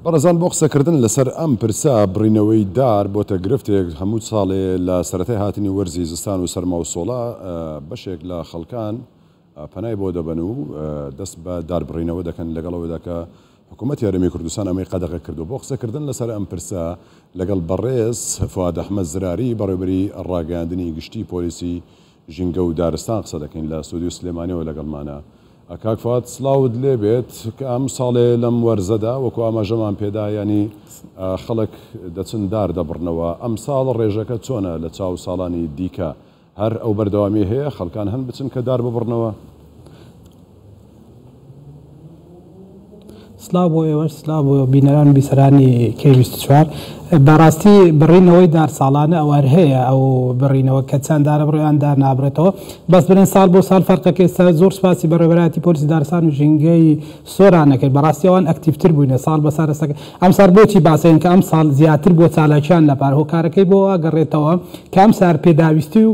بەڕێزان بۆ قسەکردن لەسەر ئەم پرسە، بڕینەوەی دار بۆتە گرفتێک، هەموو ساڵێ لە سەرەتای هاتنی وەرزی زستان و سەرما و سۆڵە بەشێک لە خەڵکان پەنای بۆ دەبەن و دەست بە داربڕینەوە دەکەن، لەگەڵ ئەوەدا کە حکوومەتی هەرێمی کوردستان ئەمەی قەدەغە کردووە. بۆ قسەکردن لەسەر ئەم پرسە لەگەڵ بەڕێز فواد ئەحمەد زراری، بەڕێوەبەری ڕاگەیاندنی گشتی پۆلیسی ژینگە و دارستان قسە دەکەین لە ستۆدیۆی سلێمانیەوە لەگەڵمانە. کاک فواد سڵاوت لێ بێت کە ئەم ساڵێ لەم وەرزەدا وەکو ئاماژەمان پێدا یانی خەڵک دەچن دار دەبڕنەوە ئەمساڵ ڕێژەکە چۆنە لە چاو ساڵانی دیکە هەر ئەو بەردەوامی هەیە خەڵکان هەن بچن کە دار ببڕنەوە؟ سلاو بۆ ئێوەش سلاو بۆ بینەران و بیسەرانی کەی 24. بەڕاستی بڕینەوەی دار ساڵانە ئەو هەر هەیە ئەو بڕینەوە کە چەند دارە بڕێ یان دار نابڕێتەوە بەس بڵێن ساڵ بۆ ساڵ فەرقەکە ئێستا زۆر سپاسی بەڕێوەبەرایەتی پۆلیسی دارستان و ژینگەی سۆران ئەکەین بەڕاستی ئەوان ئەکتیڤتر بووینە ساڵ بە ساڵ ئێستا ئەمساڵ بۆچی باسەین کە ئەمساڵ زیاتر بووە چالاکیان لەپار هۆکارەکەی بۆ ئەگەڕێتەوە کە ئەمسار پێداویستی و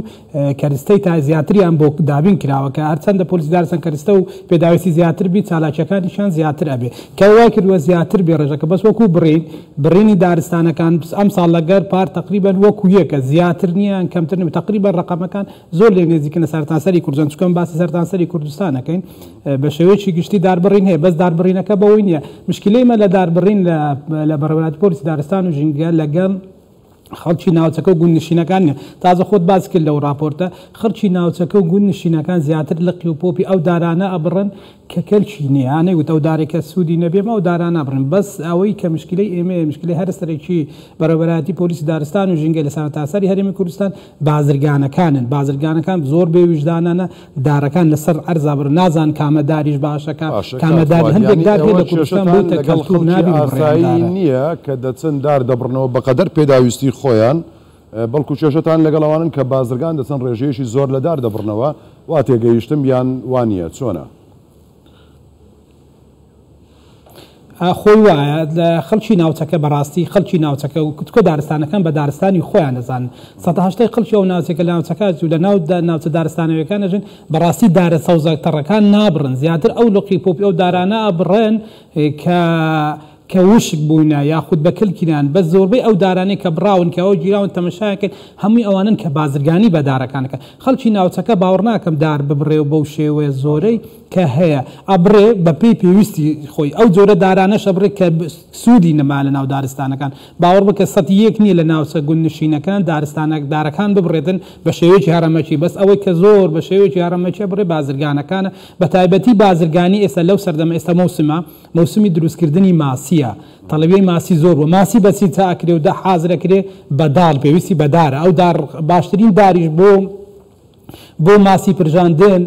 کەرستەی تا زیاتریان بۆ دابین کراوە کە هەرچەندە پۆلیسی دارستان کەرستە و پێداویستی زیاتر بی چالاکیەکانیشیان زیاتر ئەبێ کە وای کردوە زیاتر بێ ڕێژەکە بەس وەکو بڕین بڕینی دارستانەکان ئەمساڵ لەگەر پار تەقریبەن وەکو یەکە زیاتر نیە یان کەمتر نیە تەقریبەن ڕەقەمەکان زۆر لێک نزیکن لە سەرتاسەری کوردستان چونکە ئەم باسی سەرتاسەری کوردستان ئەکەین بە شێوەیەکی گشتی داربڕین هەیە بەس داربڕینەکە بەوەی نیە مشکلەی مە لە داربڕین لە لە بەڕێوەبەرایەتی پۆلیسی دارستان و ژینگە لەگەڵ خەڵکی ناوچەکە و گوندنشینەکان نیە. تازە خۆت باست کرد لەو ڕاپۆرتە، خەڵکی ناوچەکە و گوندنشینەکان زیاتر لقی و پۆپی ئەو دارانە ئەبڕن کە کەلکی نیە. یا نەیوت ئەو دارەی کە سوودی نەبێ ئێمە ئەو دارانە ئەبڕین. بەس ئەوەی کە مشکیلەی ئێمەیە، مشکیلەی هەرە سەرەکی بەڕێوەبەرایەتی پۆلیسی دارستان و ژینگەی لە سەرتاسەری هەرێمی کوردستان بازرگانەکانن. بازرگانەکان زۆر بێ ویژدانانە دارەکان لەسەر عەرز ئەبڕن. نازانن کامە داریش باشە، باشە کاک کامە داری فواد هەندێک یانی دار هەیە ئێوە لە کوردستان کێشەتان بۆتە لەگەڵ کەلتوور خەڵکی نابی ببڕێ ئەم ئاسایی دارە. نییە کە دەچن دار دەبڕنەوە بەقەدەر پێداویستی خۆیان بەڵکو کێشەتان لەگەڵ ئەوانن کە بازرگان دەچن ڕێژەیەکی زۆر لە دار دەبڕنەوە وا تێگەیشتم یان وا نییە چۆنە؟ خۆی وایە لە خەڵکی ناوچەکە بەڕاستی خەڵکی ناوچەکە و کتکۆ دارستانەکان بە دارستانی خۆیان دەزانن سەتا هەشتای خەڵکی ئەو ناوچەکە لە ناوچەکە و لە ناو ناوچە دارستانەوەکان ئەژین بەڕاستی دارە سەوزە تەڕەکان نابڕن زیاتر ئەو لقی پۆپی ئەو دارانە ئەبڕن کە کە وشک بووینە یاخود بە کلکیان بەس زۆربەی ئەو دارانەی کە بڕاون کە ئەو گیراون تەمەشایان کرد هەمووی ئەوانن کە بازرگانی بە دارەکان ئەکەن خەڵکی ناوچەکە باوەڕ ناکەم دار ببڕێ و بەو شێوەیە زۆرەی کە هەیە ئەبڕێ بە پێی پێویستی خۆی ئەو جۆرە دارانەش ئەبڕێ کە سوودی نەما لە ناو دارستانەکان باوەڕ بکە سەتی یەک نییە لە ناوچە گوندنشینەکان دارستانە دارەکان ببڕێتن بە شێوەیەکی هەڕەمەکی بەس ئەوەی کە زۆر بە شێوەیەکی هەڕەمەکی ئەبڕێ بازرگانەکانە بە تایبەتی بازرگانی ئێستا لەو سەردەمە ئێستا مەوسمە مەوسمی دروستکردنی ماسیە تەڵەویەی ماسی زۆر بووە ماسی بە چی چا ئەکرێ و دە حازر ئەکرێ بە داڵ پێویستی بە دارە ئەو دار باشترین داریش بۆ بۆ ماسی پرژاندن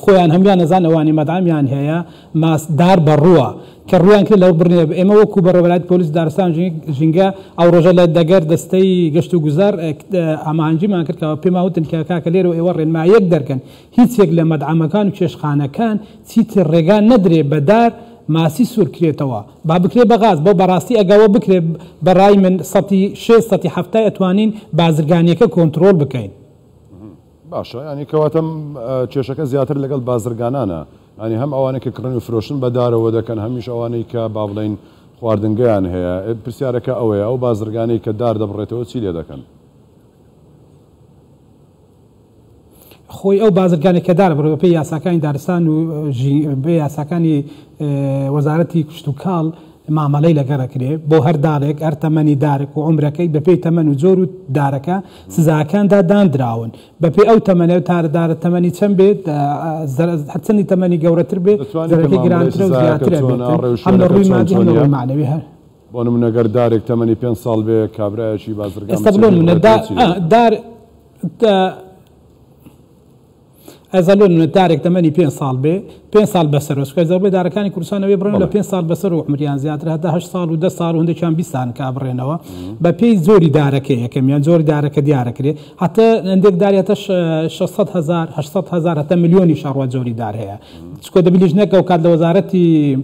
خۆیان هەموان ئەزان ئەوانی مەدعەمیان هەیە ماس دار بەڕووە کە ڕویان کرد لەو بڕنێ ئێمە وەکو بەڕێوەبەرایەتی پۆلیس دارستان ژینگە ئەو ڕۆژە لە دەگەر دەستەی گەشت و گوزار ئامانجیمان کرد کە پێمان وتن کە کاکە لێرەوە ئێوە ڕێنمایەک دەرکەن هیچ یەک لە مەدعەمەکان و چێشتخانەکان چیتر ڕێگا نەدرێ بە دار ماسی سوور کرێتەوە با بکرێ بە غاز بۆ بەڕاستی ئەگە ئەوە بکرێ بە ڕای من سەتی شێست سەتی حەفتای ئەتوانین بازرگانیەکە کۆنترۆڵ بکەین. باشە یانی کەواتە کێشەکە زیاتر لەگەڵ بازرگانانە یانی هەم ئەوانەی کە کڕین و فرۆشتن بە دارەوە دەکەن هەمیش ئەوانەی کە با بڵێین خواردنگەیان هەیە پرسیارەکە ئەوەیە ئەو بازرگانەی کە دار دەبڕێتەوە چی لێ دەکەن؟ خۆی ئەو بازرگانێک کە دار بڕێ بەپێی یاساکانی دارستان و بێ یاساکانی وەزارەتی کشتوکاڵ مامەلەی لەگەڵ ئەکرێ بۆ هەر دارێک هەر تەمەنی دارێک و عومرەکەی بەپێی تەمەن و جۆر و دارەکە سزاکاندا داندراون بەپێی ئەو تەمەنە و تارە دارە تەمەنی چەند بێت هەرچەندی تەمەنی گەورەتر بێ دەتوانی زەرەکەی پێمان بڵێی گرانترە و سزاکە زیاتر چۆنە ئەبێتن هەم لە ڕێوشوێنەکە ڕووی چۆن مادی هەم لە چۆنیە؟ ڕووی مەعنەوی هەر بۆ نمونە گەر دارێک تەمەنی پێنج ساڵ بێ کابرایەکی بازرگان ئێستا بچێ بلۆ نمونە بیبڕێتەوە چی لێ دەکەن؟ دار ئەزا لۆ نمونە دارێک تەمەنی پێنج ساڵ بێ پێنج ساڵ بەسەرەوە چونکە زۆربەی دارەکانی کوردستان ئەوێ بڕێنەوە لە بەڵێ. پێنج ساڵ بەسەر و عومریان زیاتر هەتا هەشت ساڵ و دە ساڵ و هەندێکیان 20 ساڵ کا بڕێنەوە بە پێی جۆری دارەکە یەکەمیان جۆری دارەکە دیارەکرێ هەتا هەندێک داری هەتا 600 هەزار 800 هەزار هەتا ملیۆنیش ئەڕوا جۆری دار هەیە چونکە دەبی لیژنەکە ئەو کات لە وەزارەتی.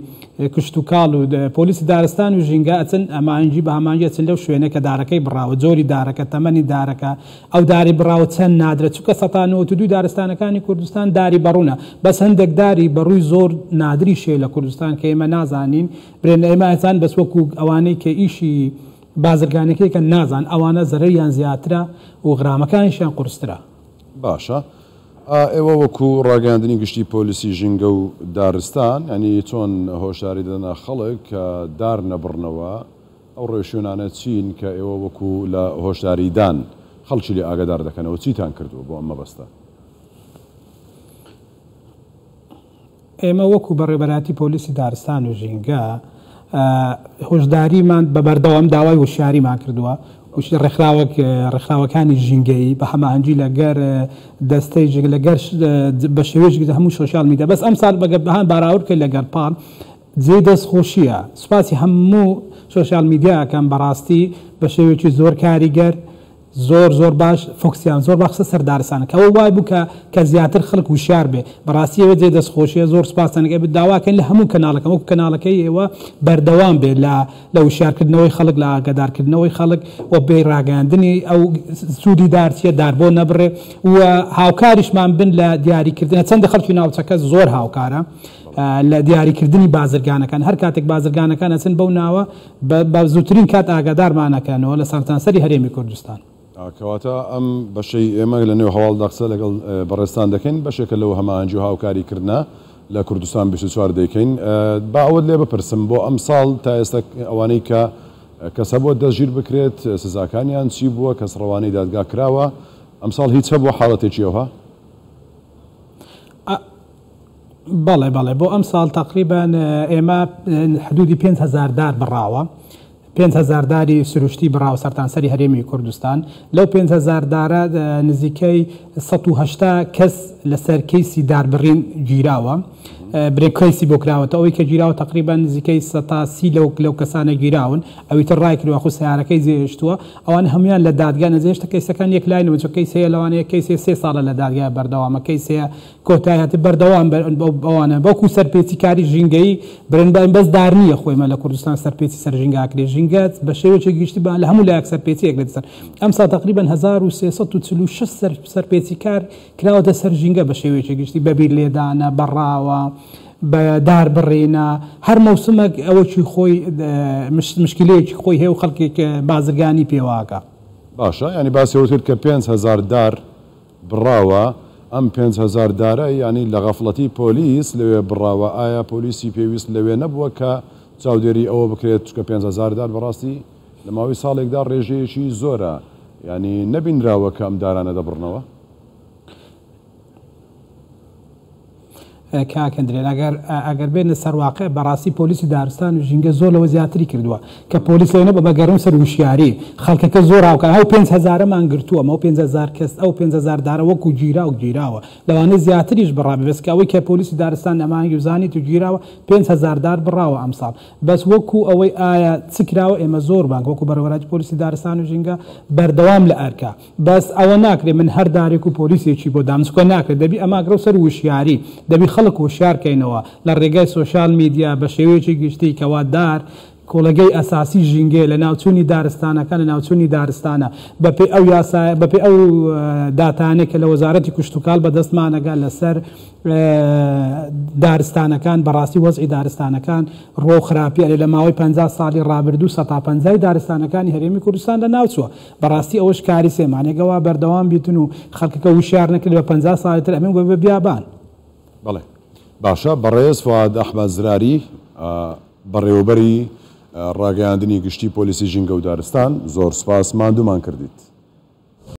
کشتوکاڵ و پۆلیسی دارستان و ژینگە ئەچن ئەمانجی بە هەمانگی ئەچن لەو شوێنە کە دارەکەی بڕاوە، جۆری دارەکە، تەمەنی دارەکە، ئەو دارەی بڕاوە چەند نادرە، چونکە سەتا 92 دارستانەکانی کوردستان داری بەڕوونە، بەس هەندێک داری بەڕووی زۆر نادریش هەیە لە کوردستان کە ئێمە نازانین، برێن ئێمە ئەزان بەس وەکو ئەوانەی کە ئیشی بازرگانەکەی کەن نازان ئەوانە زەرەریان زیاترە و غرامەکانیشیان قورسترە. باشە ئێوە وەکو ڕاگەیاندنی گشتی پۆلیسی ژینگە و دارستان یانی چۆن هۆشداری دەدەنە خەڵک کە دار نەبڕنەوە ئەو ڕێوشوێنانە چین کە ئێوە وەکو لە هۆشداریدان خەڵکی لێ ئاگادار دەکەنەوە چیتان کردووە بۆ ئەم مەبەستە؟ ئێمە وەکو بەڕێوەبەرایەتی پۆلیسی دارستان و ژینگە هۆشداریمان بە بەردەوام داوای وشیاریمان کردووە ڕێکخراوەک ڕێکخراوەکانی ژینگەیی بە هەماهەنگی لەگەر دەستەی ژینگە لەگەر بە شێوەیەکی هەموو social media بەس ئەمساڵ بەگەر بەهان باراورد بکەین لەگەر پار جێی دەست خۆشیە سوپاسی هەموو social media ئەکەم بەڕاستی بە شێوەیەکی زۆر کاریگەر زۆر زۆر باش فۆکسیان زۆر باش خستە سەر دارستانەکە ئەوە وای بوو کە کە زیاتر خەڵک وشیار بێ بەڕاستی ئێوە جێ دەست خۆشیە زۆر سوپاستان ئەکەین داوا ئەکەین لە هەموو کەناڵەکان وەکو کەناڵەکەی ئێوە بەردەوام بێ لە لە وشیار کردنەوەی خەڵک لە ئاگادار کردنەوەی خەڵک و بێ ڕاگەیاندنی ئەو سوودی دار چیە دار بۆ نەبڕێ و هاوکاریشمان بن لە دیاری کردن چەندە خەڵکی ناوچەکە زۆر هاوکارە لە دیاری کردنی بازرگانەکان هەر کاتێک بازرگانەکان ئەچن بەو ناوە بە زووترین کات ئاگادارمان ئەکەنەوە لە سەرتاسەری هەرێمی کوردستان. کەواتە ئەم بەشەی ئێمە لە نێو هەواڵدا قسە لەگەڵ بەڕێزتان دەکەین بەشێکە لەو هەماهەنگی و هاوکاری کردنە لە کوردستان 24 دەیکەین. با ئەوەت لێ بپرسم بۆ ئەمساڵ تا ئێستا ئەوانەی کە کەس هەبووە دەستگیر بکرێت سزاکانیان چی بووە کەس ڕەوانەی دادگا کراوە ئەمساڵ هیچ هەبووە حاڵەتێکی ئەوها؟ بەڵێ بەڵێ بۆ ئەمساڵ تەقریبەن ئێمە حدودی 5000 دار بڕاوە 5000 داری سروشتی بڕاوە سەرتانسەری هەرێمی کوردستان لەو 5000 دارە نزیکەی 180 کەس لەسەر کەیسی داربڕین گیراوە برێک کەیسی بۆ کراوەتە ئەوەی کە گیراوە تقریبا نزیکەی 130 لەو لەو کەسانە گیراون ئەوی تر ڕای کردووە خو سیارەکەی جێهێشتووە ئەوان هەمویان لە دادگا نەجێشتە کەیسەکان یەکلای نەبوون چونکە کەیس هەیە لەوانەیە کەیس هەیە سێ ساڵە لە دادگا بەردەوامە کەیس هەیە کۆتای هاتێ بەردەوام ئەوانە بەڵکو سەرپێچی کاری ژینگەیی برن بەس دار نییە خۆیمە لە کوردستان سەرپێچی سەر ژینگە ئەکرێ ژینگە بە شێوەیەکی گشتی بە لە هەموو لایەک سەرپێچی ئەکرێت سەر ئەمساڵ تقریبا 1346 سەر سەرپێچی کار کراوەتە سەر ژینگە بە شێوەیەکی گشتی بە بیر لێدانە بە ڕاوە بە دار بڕینە هەر مەوسمێک ئەوەکی خۆی مشکلەیەکی خۆی هەیە و خەڵکێک بازرگانی پێواکە. باشە یانی باسی ئەوەت کرد کە 5000 دار بڕاوە، ئەم 5000 دارە یانی لە غەفڵەتی پۆلیس لەوێ بڕاوە، ئایا پۆلیسی پێویست لەوێ نەبووە کە چاودێری ئەوە بکرێت، چونکە 5000 دار بەڕاستی لە ماوەی ساڵێکدا ڕێژەیەکی زۆرە، یانی نەبینراوە کە ئەم دارانە دەبڕنەوە؟ کاک هەندرێن ئەگەر ئەگەر بێنە سەر واقع بەڕاستی پۆلیسی دارستان و ژینگە زۆر لەوە زیاتری کردووە کە پۆلیس لەوێ نەبوو بەگەرم سەر وشیاری خەڵکەکە زۆر هاوکار ئەو 5000ەمان گرتووە ئەو 5000 کەس ئەو 5000 دارە وەکو گیراو گیراوە لەوانەیە زیاتریش بڕابێ بەس کە ئەوەی کە پۆلیسی دارستان ئەمانگی و زانیت و گیراوە 5000 دار بڕاوە ئەمساڵ بەس وەکو ئەوەی ئایا چ کراوە ئێمە زۆر بانک وەکو بەڕێوەبەرایەتی پۆلیسی دارستان و ژینگە بەردەوام لە ئەرکە بەس ئەوە ناکرێ من هەر دارێک و پۆلیسێکی بۆ دام چونکە ناکرێت دەبی ئەمە گرەو سەر وشیاری دەبی خەڵک وشیار کەینەوە لە ڕێگای social media بە شێوەیەکی گشتی کەوا دار کۆڵەگەی ئەساسی ژینگەیە لە ناوچوونی دارستانەکان لە ناوچوونی دارستانە بەپێی ئەو یاسایە بەپێی ئەو داتانەی کە لە وەزارەتی کشتوکاڵ بەدەستمانەگا لەسەر دارستانەکان بەڕاستی وەزعی دارستانەکان ڕوەو خراپی ئەرێ لە ماوەی 50 ساڵی ڕابردوو سەتا پەنجای دارستانەکانی هەرێمی کوردستان لە ناوچووە بەڕاستی ئەوەش کاری سێمانێک وا بەردەوام بیتن و خەڵکەکە وشیار نەکرێت بە 50 ساڵی تر ئەمێن بە بیابان. بەڵێ باشە بەڕێز فواد ئەحمەد زراری بەڕێوەبەری ڕاگەیاندنی گشتی پۆلیسی ژینگە و دارستان زۆر سوپاس ماندوومان کردیت.